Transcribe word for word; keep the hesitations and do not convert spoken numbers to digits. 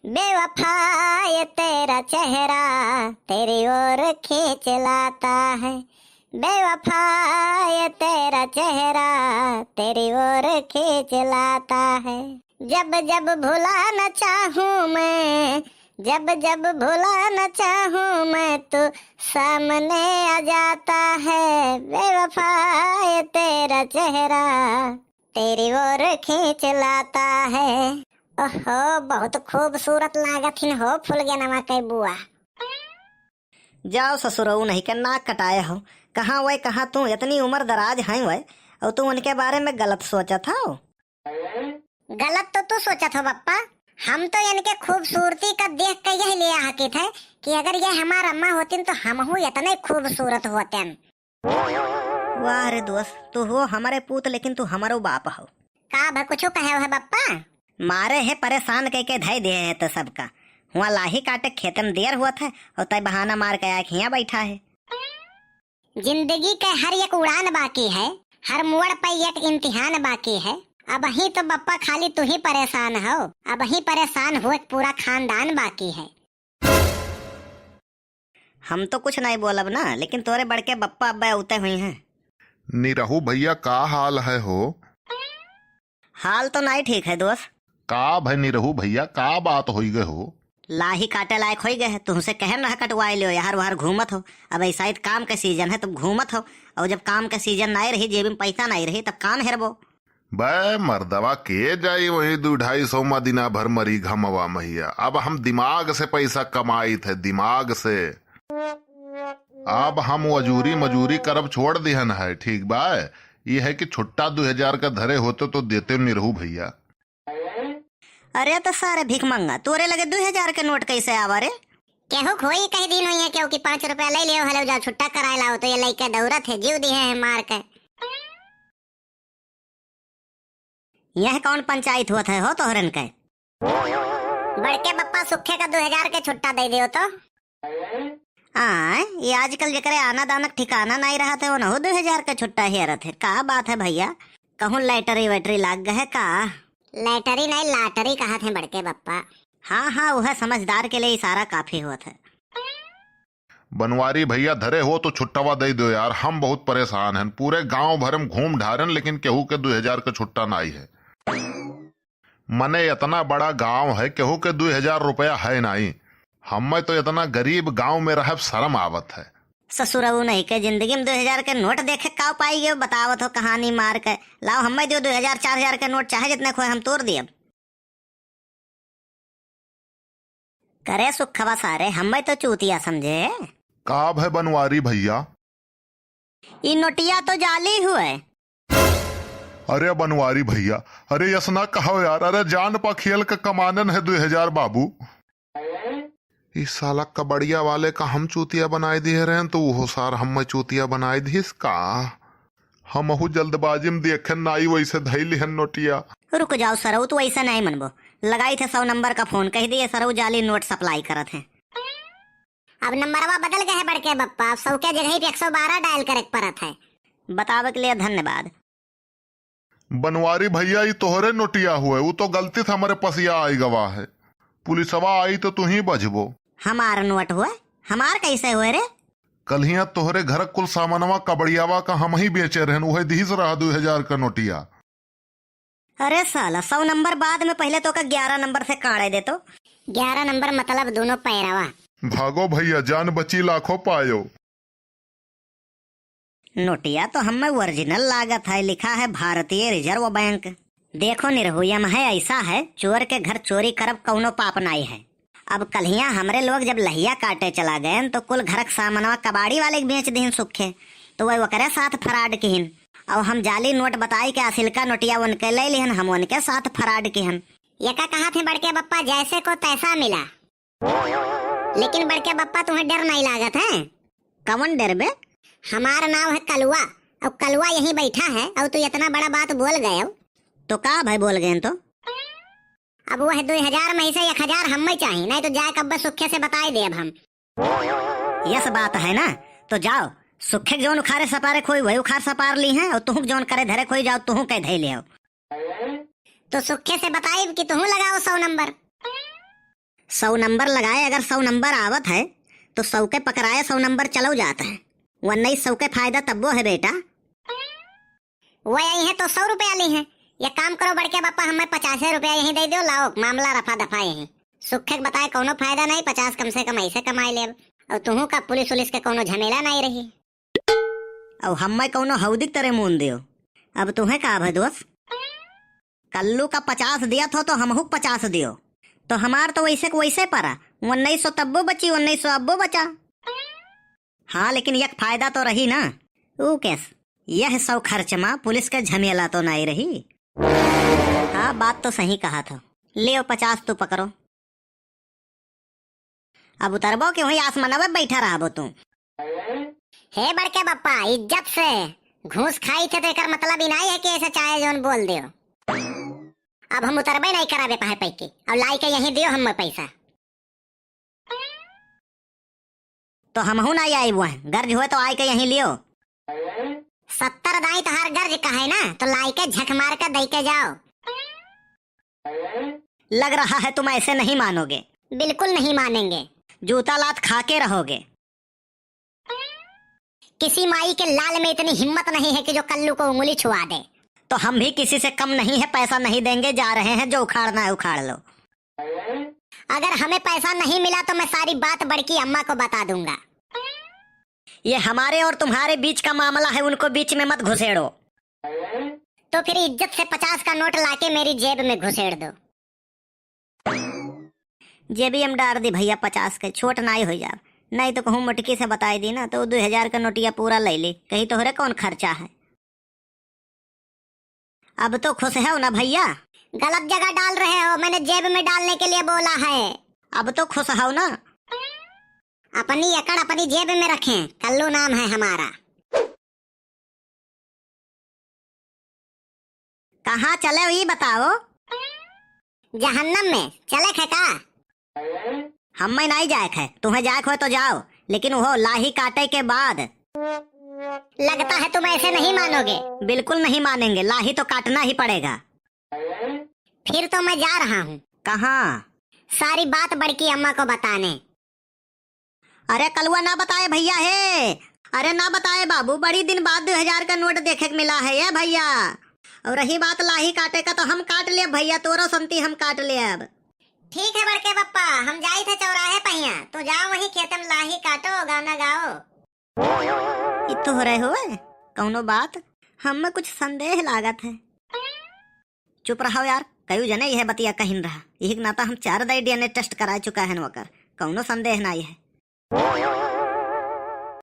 बेवफा, ये तेरा चेहरा तेरी ओर खींच लाता है। बेवफा, ये तेरा चेहरा तेरी ओर खींच लाता है। जब जब भुलाना चाहूँ मैं, जब जब भुलाना चाहूँ मैं, तू सामने आ जाता है। बेवफा, ये तेरा चेहरा तेरी ओर खींच लाता है। ओहो, बहुत खूबसूरत लागत हिन हो फुलगेनवा के बुआ। जाओ ससुरऊ, नहीं के नाक कटाए हो। कहाँ वै, कहाँ तू, इतनी उम्र दराज हैं वै, और तू उनके बारे में गलत सोचत हो। गलत तो तू सोचत हो बप्पा, हम तो इनके खूबसूरती का देख के यही ले आकित है कि अगर ये हमार अम्मा होतिन तो हमहू इतने खूबसूरत होतेन। वाह रे दोस्त, तू हो हमरे पूत, लेकिन तू हमरो बाप हो। का भ कुछो कहे हो बप्पा? मारे है परेशान कह के धै दिए है तो सबका। हुआ लाही काटे खेते में देर हुआ था और तय बहाना मार के आके हियाँ बैठा है। जिंदगी के हर एक उड़ान बाकी है, हर मोड़ पे एक इम्तिहान बाकी है। अबहीं तो बप्पा खाली तू ही परेशान हो, अबहीं परेशान हो एक पूरा खानदान बाकी है। हम तो कुछ नहीं बोलब ना, लेकिन तोरे बड़के बप्पा अब्बे उते हुई हैं। निरहू भैया, का हाल है हो? हाल तो नहीं ठीक है दोस्त। का भय निरहू भैया, का बात होई गए हो? लाही काटे लायक होई गए है, तुमसे कहे न रहा कटवाए लियो, यार वार घूमत हो। अब ऐसा ही काम के सीजन है, तुम घूमत हो, और जब काम के सीजन नहीं रही, जेब में पैसा नहीं रही, तब काम हेरबो। बे मर्दवा, के जाई वही दू ढाई सौ मा दिना भर मरी घमवा महिया। अब हम दिमाग से पैसा कमाइत है, दिमाग से। अब हम अजूरी मजूरी करब छोड़ दिहन है, ठीक बा? ये है कि छुट्टा दू हजार का धरे होते तो देते निरहू भैया। अरे तो सारे भिख मंगा, तोरे लगे दू हजार के नोट कैसे आवा रे? केहू खोई कह दिन हुई है, क्योंकि पाँच रुपया ले लियो हलो, जाओ छुट्टा कराए लाओ, तो ये लइके दौड़त है, जीव दिहे है मार के। यह कौन पंचायत होत है हो तोहरन के? बड़के बप्पा सुखे का दू हजार के छुट्टा दे दियो तो। हाँ, ये आजकल जेकरे आना दानक ठिकाना नहीं रहत है, उनहु दू हजार के छुट्टा हेरत है। का बात है भैया, कहूँ लैटरी वैटरी लाग गए है का? लैटरी नहीं, लाटरी कहत है बड़के बप्पा। हाँ, हाँ, वह समझदार के लिए इशारा काफी होत है। बनवारी भैया, धरे हो तो छुट्टवा दे दो यार, हम बहुत परेशान हैं। पूरे गांव भर में घूम ढारन, लेकिन केहू के दू हजार के छुट्टा नाई है। मने इतना बड़ा गांव है, केहू के दू हजार रुपया है नाई। हमें तो इतना गरीब गांव में रहब शर्म आवत है। ससुरऊ नहीं के जिंदगी में दू हजार के नोट देखे का पाई गयो, बतावत हो कहानी मार के। लाओ हमें दियो दू हजार, चार हजार के नोट, चाहे जितने खोए हम तोड़ दियब। करे सुखवा सारे, हमें तो चूतिया समझे। का भय बनवारी भैया? ई नोटिया तो जाली हुए। अरे बनवारी भैया, अरे यस ना कहो यार, अरे जान पा खेल के कमानन है दू हजार बाबू। ई साला कबड़िया वाले का हम चूतिया बनाए दिए रहन, तो वो सार हमें चूतिया बनाए दिस का? हमहू जल्दबाजी में देखे नाई वैसे धई लिहन नोटिया। रुक जाओ सरऊ, तू ऐसे नहीं मनबो। लगाई थे सौ नंबर का फोन, कह दिए सरऊ जाली नोट सप्लाई करत हैं। अब नंबरवा बदल गए है बड़के बप्पा, अब सौ के जगह पे एक सौ बारह डायल करे के पड़त है। बतावे के लिए धन्यवाद। बनवारी भैया, ई तोहरे नोटिया हुए, ऊ तो गलती से हमरे पसिया आई गवा है। पुलिसवा आई तो तू ही बजबो। हमार नोट हुए? हमार कैसे हुए रे? कल्हिया तोहरे घर कुल सामानवा कबड़ियावा का हम ही बेचे रहन, उहे दिहिस रहा दू हजार का नोटिया। अरे साला, सौ नंबर बाद में, पहले तो का ग्यारह नंबर से काढ़े दे तो। ग्यारह नंबर मतलब दोनों पैरवा। भागो भैया, जान बची लाखों पायो। नोटिया तो हमें ओरिजिनल लागत है, लिखा है भारतीय रिजर्व बैंक। देखो निरहुआ, है ऐसा है, चोर के घर चोरी करब कौनो पाप नाई है। अब कल्हिया हमरे लोग जब लहिया काटे चला गए तो कुल घर के सामानवा कबाड़ी वाले के बेच दिहन सुखे, तो वह ओकरे साथ फ्रॉड किहिन। और हम जाली नोट बताई के असिलका नोटिया उनके ले लिहन, हम उनके साथ फ्रॉड किहन। ये का कहा थे बड़के बप्पा, जैसे को तैसा मिला। लेकिन बड़के बप्पा, तुम्हें डर नहीं लागत है? कवन डर बे? हमार नाव है कलुआ, और कलुआ यहीं बैठा है, और तू इतना बड़ा बात बोल गए हो। तो का भाई बोल गए तो? अब वह दो हजार में से एक हजार हमें चाहिए, नहीं तो जाए कब्बे सुखे से बताई दे अब हम। यस बात है ना, तो जाओ, सुखे के जौन उखारे सपारे खोई वही उखार सपार ली हैं, और तुहू के जौन करे धरे खोई जाओ, तुहू के धई ले आओ। तो सुखे से बताइब कि तुहू लगाओ सौ नंबर। सौ नंबर लगाए, अगर सौ नंबर आवत है, तो सौ के पकड़ाए, सौ नंबर चलो जात है। उन्नीस सौ के फायदा तब्बो है बेटा। वो आई है तो सौ रुपया ली है। ये काम करो बड़के बापा, हमें पचासे रुपया यहीं दे दो, लाओ मामला रफा दफा यहीं। सुखे के बताए कौनो फायदा नहीं, पचास कम से कम ऐसे कमाए लेब। और तुहू का पुलिस उलिस के कौनो झमेला नहीं रही। और हमें कौनो हौदी के तरे मून दियो। अब तुम्हें का भय दोस्त? कल्लू का पचास दिया थो तो हमहू के पचास दियो। तो हमार तो वैसे के वैसे परा, उन्नीस सौ तब्बो बची, उन्नीस सौ अब्बो बचा। हाँ, लेकिन एक फायदा तो रही ना। ऊ कैस? यह सौ खर्च मा पुलिस के झमेला तो नहीं रही। हाँ, बात तो सही कहा था। लियो पचास तू पकड़ो। अब उतरबो कि वहीं आसमानवे बैठा रहबो तू? हे बड़के बप्पा, इज्जत से घूस खाई थे तो एकर मतलब ही नहीं है कि ऐसे चाहे जोन बोल दियो। अब हम उतरबे नहीं कराबे पाए पैके, अब लाई के यहीं दियो हमें पैसा। तो हमहू ना आई वह, गर्ज हुए तो आई के यहीं लियो। सत्तर दाई तोहार गर्ज का है ना, तो लाई के झक मार के दई के जाओ। लग रहा है तुम ऐसे नहीं मानोगे। बिल्कुल नहीं मानेंगे। जूता लात खा के रहोगे। किसी माई के लाल में इतनी हिम्मत नहीं है कि जो कल्लू को उंगली छुआ दे। तो हम भी किसी से कम नहीं है, पैसा नहीं देंगे, जा रहे हैं, जो उखाड़ना है उखाड़ लो। अगर हमें पैसा नहीं मिला तो मैं सारी बात बड़की अम्मा को बता दूंगा। ये हमारे और तुम्हारे बीच का मामला है, उनको बीच में मत घुसेड़ो। तो फिर इज्जत से पचास का नोट लाके मेरी जेब में घुसेड़ दो। जेबी में डार दी भैया पचास के, छोट नाई हो जाब। नहीं तो कहूँ मोटकी से बताई दी ना, तो दो हजार का नोटिया पूरा ले ली, कहीं तोहरे कौन खर्चा है। अब तो खुश हो ना भैया? गलत जगह डाल रहे हो, मैंने जेब में डालने के लिए बोला है। अब तो खुश हो ना? अपनी एकड़ अपनी जेब में रखें, कल्लू नाम है हमारा। कहाँ चले हो, ई बताओ? जहन्नम में चले खे का? हमें नहीं जाए खे, तुम्हें जाए खे तो जाओ, लेकिन वो लाही काटे के बाद। लगता है तुम ऐसे नहीं मानोगे। बिल्कुल नहीं मानेंगे, लाही तो काटना ही पड़ेगा। फिर तो मैं जा रहा हूँ। कहाँ? सारी बात बड़की अम्मा को बताने। अरे कलुआ ना बताए भैया हे, अरे ना बताए बाबू, बड़ी दिन बाद दो हजार का नोट देखे के मिला है ये भैया। और रही बात लाही काटे का, तो हम काट लेब भैया, तोरो संती हम काट लेब। ठीक है बड़के पप्पा, हम जाई थे चौराहे पहिया, तो जाओ वहीं खेते में लाही काटो, गाना गाओ। ई तो हो रहे हो, कौनो बात? हमें कुछ संदेह लागत है। चुप रहो यार, कयू जने यह बतिया कहिन रहा। यही के नाता हम चार दाई डीएनए टेस्ट करा चुका है वकर, कौनो संदेह नाई है।